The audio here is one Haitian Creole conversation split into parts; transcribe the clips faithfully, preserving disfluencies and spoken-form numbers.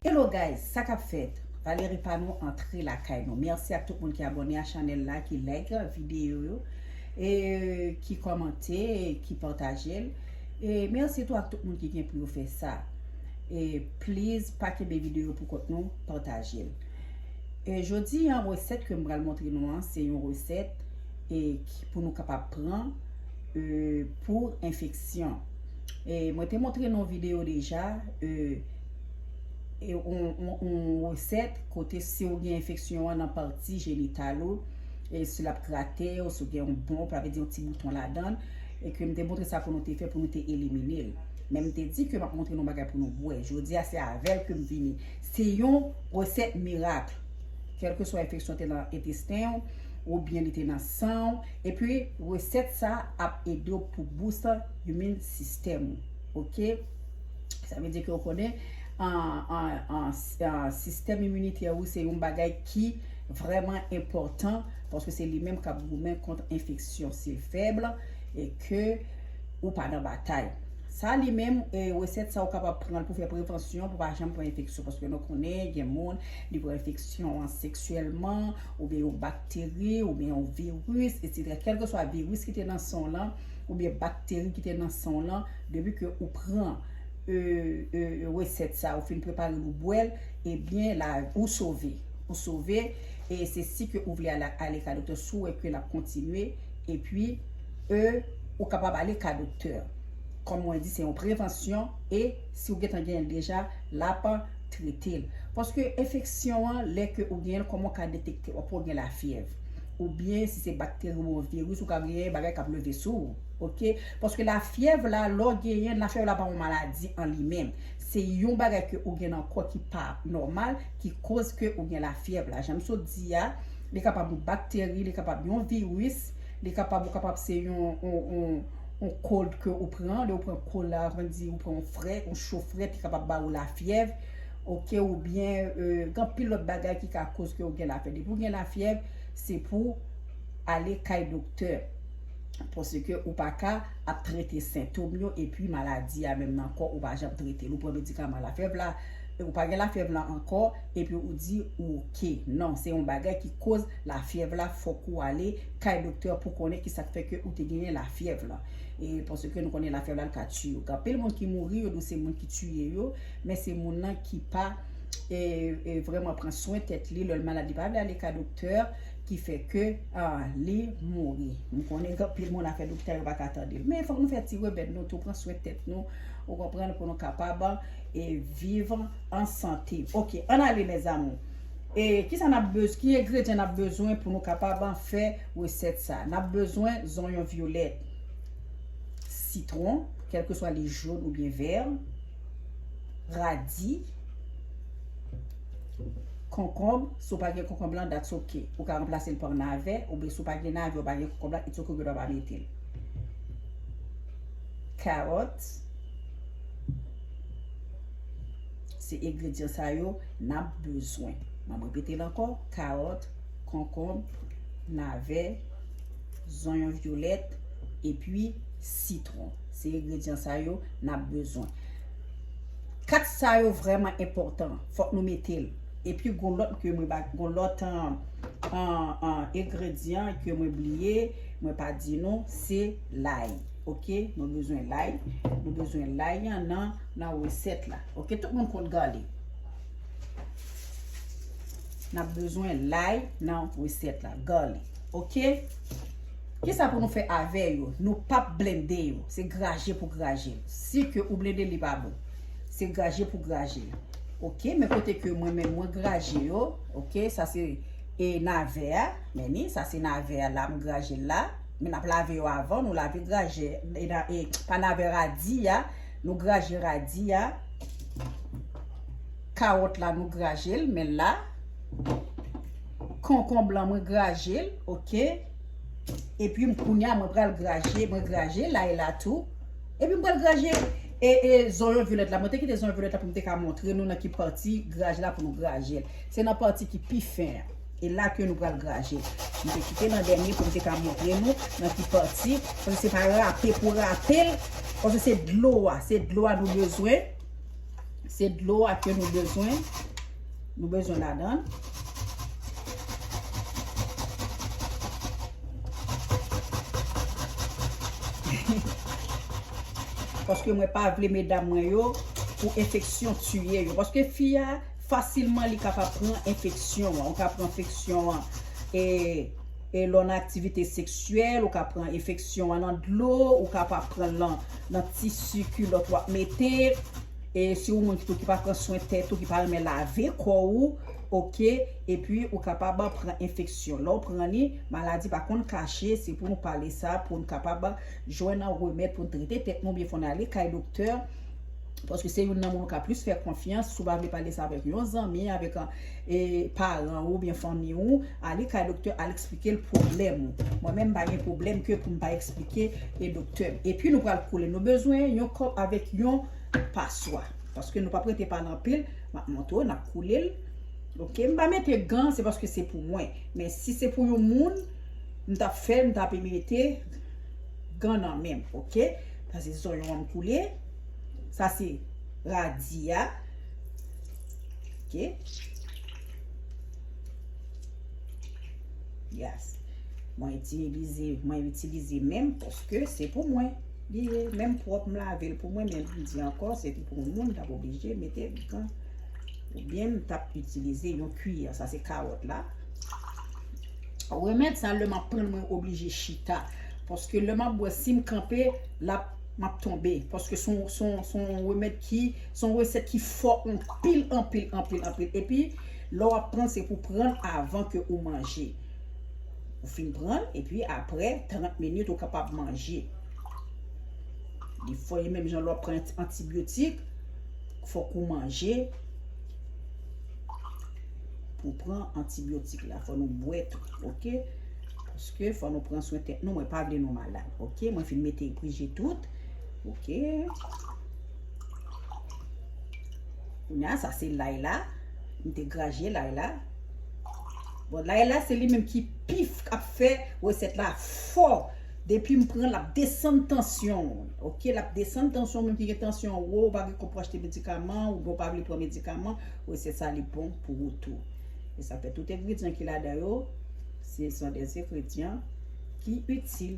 Hello guys, sa k ap fèt? Valerie Panou antre lakay nou. Mèsi ak tout moun ki abòne a chanèl la, ki like videyo yo, e ki kòmante, e ki pataje l. E mèsi tou ak tout moun ki gen pou yo fè sa. E please, pa kenbe videyo pou kont nou, pataje l. E jodi an, resèt ke m pral montre nou an, se yon resèt e ki, pou nou kapab pran e, pou enfeksyon. E, mwen te montre nou videyo deja, e, e, on, on, on resèt kote si w gen enfeksyon an nan pati jenital ou, e si l ap grate w, si w gen yon bonp, sa vle di yon ti bouton ladan l, e ke m te montre sa pou nou te fè, pou nou te elimine l. Men m te di ke m ap montre nou bagay pou nou bwè. Jodi a, se avè l ke m vini. Se yon resèt mirak. Kèlkeswa enfeksyon te nan entesten w, oubyen li te nan san w. Epi, resèt sa ap ede w pou boost immune system ou. Oke? Sa vle di ke w konnen, an, an, an, an, sistèm iminitè ou se yon bagay ki vrèman enpòtan, paske se li menm k ap goumen kont enfeksyon si l fèb e ke ou pa nan batay. Sa li menm, e, resèt sa ou kapab pran l pou fè prevansyon, pou pa janm pran enfeksyon, paske nou konnen gen moun, li pran enfeksyon an seksyèlman, oubyen yon bakteri, oubyen yon viris, etsetera. Kèlkeswa viris ki te nan san w lan, oubyen bakteri ki te nan san w lan, depi ke ou pran, e, e, resèt sa, ou fin prepare l, ou bwè l, ebyen, la, ou sove. Ou sove, e se si ke ou vle ale, ale ka doktè, si w wè ke l ap kontinye, epi, e, ou kapab ale ka doktè. Kòm mwen di, se yon prevansyon, e si w gentan genyen l deja, l ap trete l. Paske enfeksyon an, lè ke ou genyen l, kòman w ka detekte w? W ap wè w gen lafyèv. Oubyen, si se bakteri oubyen viris, ou ka genyen bagay k ap leve sou ou. Oke? Paske lafyèv la, lè w genyen l, lafyèv la pa yon maladi an li menm. Se yon bagay ke ou gen nan kò ki pa nòmal, ki koz ke ou gen lafyèv la. Jan m sot di a, li kapab yon bakteri, li kapab yon viris, li kapab, ou kapab se yon, yon, yon, yon cold ke ou pran, lè ou pran cold la, ann di ou pran yon frèt, yon cho frèt, li kapab ba ou lafyèv, oke, oubyen, e, gen anpil lòt bagay ki ka koz ke ou gen lafyèv. Depi ou gen lafyèv, se pou ale kay doktè. Paske ou pa ka ap trete sentòm yo, epi maladi a menm nan kò ou pa janm trete l. Ou pran medikaman lafyèv la, ou pa gen lafyèv la ankò, epi ou di ou oke. Non, se yon bagay ki koz lafyèv la, fòk ou ale kay doktè pou konnen kisa k fè ke ou te genyen lafyèv la. E paske nou konnen lafyèv la, l ka tiye w. Gen anpil moun ki mouri, yo di w se moun ki tiye yo, men se moun nan ki pa, e, e, vrèman pran swen tèt li, lè l malad, li pa vle ale ka doktè, ki fè ke, a, li mouri. M konnen gen anpil moun afè doktè yo pa ka tande l. Men fòk nou fè ti rebèl nou tou, pran swen tèt nou, ou konprann, pou nou kapab, e, viv an sante. Oke, ann ale, mes amours. E kisa n ap bez-, ki engredyan n ap bezwen pou nou kapab fè resèt sa? N ap bezwen zonyon vyolèt, sitwon, kèlkeswa li jòn oubyen vè, radi, konkonb, si w pa gen konkonb lan, that's ok. Ou ka ranplase l pa navè, oubyen si w pa gen navè, ou pa gen konkonb lan, it's ok, ou gen dwa pa mete l. Kawòt, se engredyan sa yo n ap bezwen. M ap repete l ankò, kawòt, konkonb, navè, zonyon vyolèt, epi sitwon. Se engredyan sa yo n ap bezwen. Kat sa yo vrèman enpòtan. Fòk nou mete l. Epi gon lòt ke mwen ba, gon lòt, an, an, an, engredyan ke mwen bliye, mwen pa di nou, se lay. Oke? Nou bezwen lay. Nou bezwen lay an nan, nan resèt la. Oke? Tout moun konn gale. N ap bezwen lay nan resèt la. Gale. Oke? Kisa pou nou fè avè yo? Nou p ap blende yo. Se graje pou graje l. Si ke ou blende, li pa bon. Se graje pou graje l. Oke? Men kote ke mwen menm, mwen graje yo. Oke? Sa se, e, navè a. Men ni, sa se navè a la, m graje l la. Men n ap lave yo avan, nou lave graje. E, na-, e, pa navè, radi a. Nou graje radi a. Kawòt la, nou graje l, men la. Konkonb lan, mwen graje l, oke. Epi, m, kounye a, mwen pral graje, mwen graje lay la tou. Epi, m pral graje, e, e, zonyon vyolèt la. Mwen te kite zonyon vyolèt la pou m te ka montre nou nan ki pati graje la pou nou graje l. Se nan pati ki pi fen an. E la ke nou pral graje. M te kite nan dènye pou m te ka montre nou nan ki pati. Paske se pa rape pou rape l. Paske se dlo a. Se dlo a nou bezwen. Se dlo a ke nou bezwen. Nou bezwen ladan l. Paske mwen pa vle medam mwen yo pou enfeksyon tiye yo. Paske fi a, fasilman li kapab pran enfeksyon an. Ou ka pran enfeksyon an e, e lè w nan aktivite seksyèl, ou ka pran enfeksyon an nan dlo, ou kapab pran l nan, nan tisi kilòt w ap mete. E si w moun ki tou ki pa pran swen tèt ou, ki pa renmen lave kò ou, oke, epi ou kapab pran enfeksyon. Lè w pran li, maladi pa konn kache, se pou nou pale sa, pou n kapab jwenn yon remèd pou n trete tèt nou byen, fò n ale kay doktè. Paske se youn nan moun ou ka plis fè konfyans. Si w pa vle pale sa avèk yon zanmi, avèk, e, paran ou oubyen fanmi ou, ale kay doktè, al eksplike l pwoblèm ou. Mwen menm, m pa gen pwoblèm ke pou m pa eksplike e doktè m. Epi nou pral koule. Nou bezwen yon kòb avèk yon paswa. Paske nou p ap rete pale anpil, m ap montre w, n ap koule l. Oke, m pa mete gan, se paske se pou mwen. Men si se pou yon moun, m t ap fè, m t ap mete gan nan men m, oke? Sa se zonyon an m koule. Sa se radi a. Oke? Yes. Mwen itilize, mwen itilize men m paske se pou mwen li ye. Men m pwòp, m lave l pou mwen, men m di ankò, se te pou yon moun, m t ap oblije mete gan. Oubyen m t ap itilize yon kiyè. Sa se kawòt la. Remèd sa, lè m ap pran l, mwen oblije chita. Paske lè m ap bwè, si m kanpe, l ap, m ap tonbe. Paske se yon, se yon, se yon remèd ki, se yon resèt ki fò anpil, anpil, anpil, anpil. Epi, lè w ap pran l, se pou pran l avan ke ou manje. Ou fin pran l, epi apre trant minit, ou kapab manje. Li fò, e menm jan lè w ap pran anti-, antibyotik, fòk ou manje pou pran antibyotik la. Fò nou bwè tou, oke? Paske fò nou pran swen tèt nou. Mwen pa vle nou malad, oke? Mwen fin mete prije tout, oke? Kounye a, sa se lay la. M te graje lay la. Bon, lay la, se li menm ki pi f-, ap fè resèt la fò. Depi m pran, l ap desann tansyon w. Oke, l ap desann tansyon w, menm ki gen tansyon wo, ou pa gen kòb pou achte medikaman, oubyen ou pa vle pran medikaman, resèt sa li bon pou ou tou. E sa fè tout engredyan ki ladan yo, se sont des ingrédients ki itil.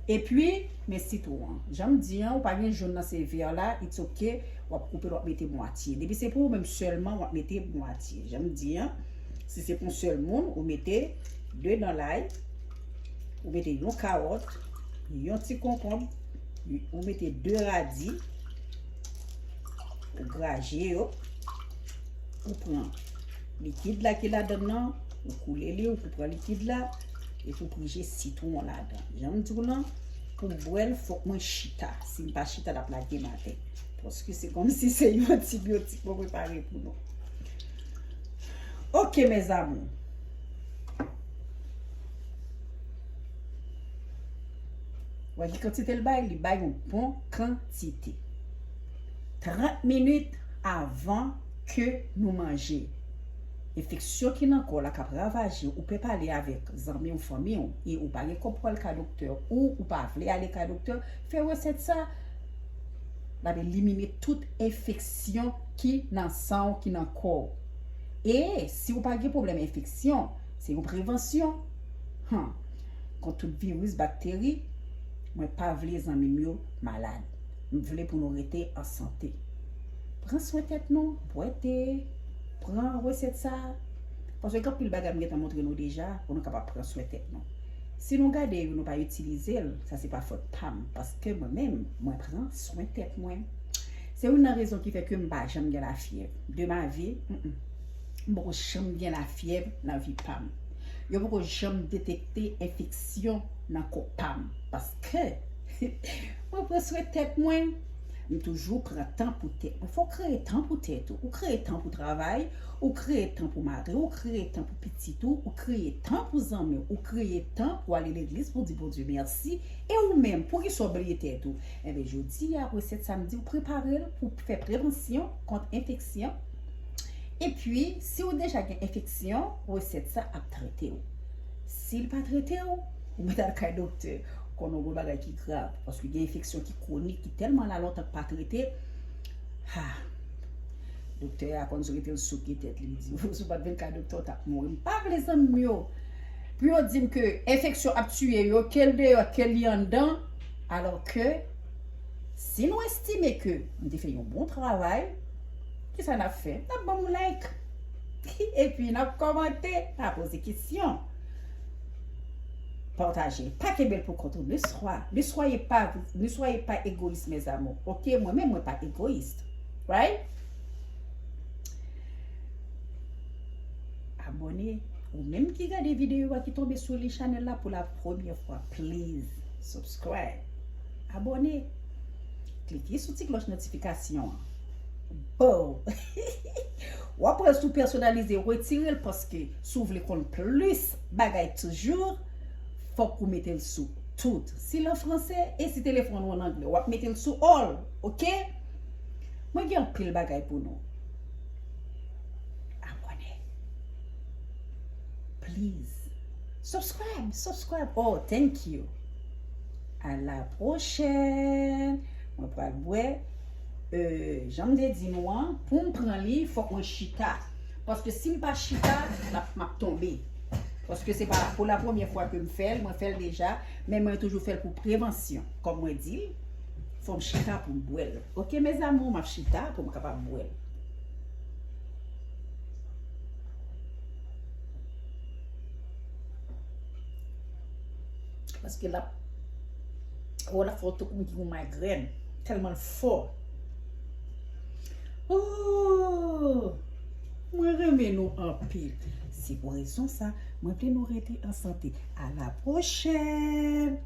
Epi, men sitwon an. Jan m di an, ou pa gen jòn nan, se vè la, it's ok, w ap koupe l, w ap mete mwatye. Depi se pou ou menm sèlman, w ap mete mwatye. Jan m di an, si se pou yon sèl moun, ou mete de dan lay, ou mete yon kawòt, yon ti konkonb, ou mete de radi, ou graje yo, ou pran likid la ki ladan nan, ou koule li, ou pran likid la, epi ou prije sitwon ladan. Jan m di w lan, pou m bwè l, fòk mwen chita. Si m pa chita, l ap lage m atè. Paske se kòmsi se yon antibyotik mwen prepare pou nou. Ok, mes amours. Wè ki kantite l bay? Li bay yon bon kantite. Trant minit avan ke nou manje. Enfeksyon ki nan kò w la k ap ravaje w, ou pe pale avèk zanmi w, fanmi w, e ou pa gen kòb pou al kay doktè, ou ou pa vle ale kay doktè, fè resèt sa. L ap elimine tout enfeksyon ki nan san w, ki nan kò w. E si w pa gen pwoblèm enfeksyon, se yon prevansyon. Hum. Kont tout viris, bakteri, mwen pa vle zanmi m yo malad. M vle pou nou rete an sante. Pran swen tèt nou, bwè te, pran resèt sa. Paske gen anpil bagay m gentan montre nou deja pou nou kapab pran swen tèt nou. Si nou gade yo, nou pa itilize l, sa se pa fòt pa m. Paske mwen menm, mwen pran swen tèt mwen. Se youn nan rezon ki fè ke m pa janm gen lafyèv. De ma vie, mm, mm. M poko janm gen lafyèv nan vi pa m. Yo poko janm detekte enfeksyon nan kò pa m. Paske mwen pran swen tèt mwen. M toujou pran tan pou tèt mwen. Fò w kreye tan pou tèt ou. Ou kreye tan pou travay, ou kreye tan pou mari w, ou kreye tan pou pitit ou, ou kreye tan pou zanmi w, ou kreye tan pou ale legliz pou di Bondye mèsi. E ou menm, poukisa w bliye tèt ou? Enben, jodi a, resèt sa m di w, prepare l pou fè prevansyon kont enfeksyon. Epi, si w deja gen enfeksyon, resèt sa ap trete w. Si l pa trete w, ou mèt al kay doktè. Konnen w gen bagay ki grav, paske gen enfeksyon ki kwonik, ki tèlman la lontan k pa trete. Ha! Doktè a konn sou rete l souke tèt li, li di, "Si w pa t vin ka doktè, w t ap mouri." M pa vle, zanmi m yo, pou yo di m ke enfeksyon ap tiye yo, ke l deyò, ke li anndan, alò ke si nou estime ke m te fè yon bon travay, kisa n ap fè? N ap ban m like. Epi n ap kòmante, n ap poze kesyon. Pataje. Pa kenbe l pou kont ou. Ne soyez, ne soyez pas, ne soyez pas égoïste, mes amours. Ok, mwen menm, mwen pa egoyis. Right? Abòne. Ou menm ki gade videyo a, ki tonbe sou li chanèl la pou la premyè fwa, please subscribe. Abòne. Klike sou ti klòch notifikasyon an. Bow! W ap wè sou pèsonalize, retire l, paske si w vle konn plis bagay toujou, fòk ou mete l sou tout. Si l an franse e si telefòn ou an anglè, w ap mete l sou all, ok? Mwen gen anpil bagay pou nou. Abòne. Please. Subscribe, subscribe. Oh, thank you. À la prochaine. Mwen pral bwè. Euh, jan m te di nou an, pou m pran li, fòk mwen chita. Paske si m pa chita, l ap, m ap tonbe. Paske se pa pou la premyè fwa ke m fè l, mwen fè l deja, men mwen toujou fè l pou prevansyon. Kòm mwen di l, fò m chita pou m bwè l. Ok, mes amours, m ap chita pou m kapab bwè l. Paske l ap, oh, l ap fè w tankou moun ki gen migraine. Tèlman l fò. Oh, mwen renmen nou anpil. Se pou rezon sa, mwen vle nou rete an sante. À la prochaine!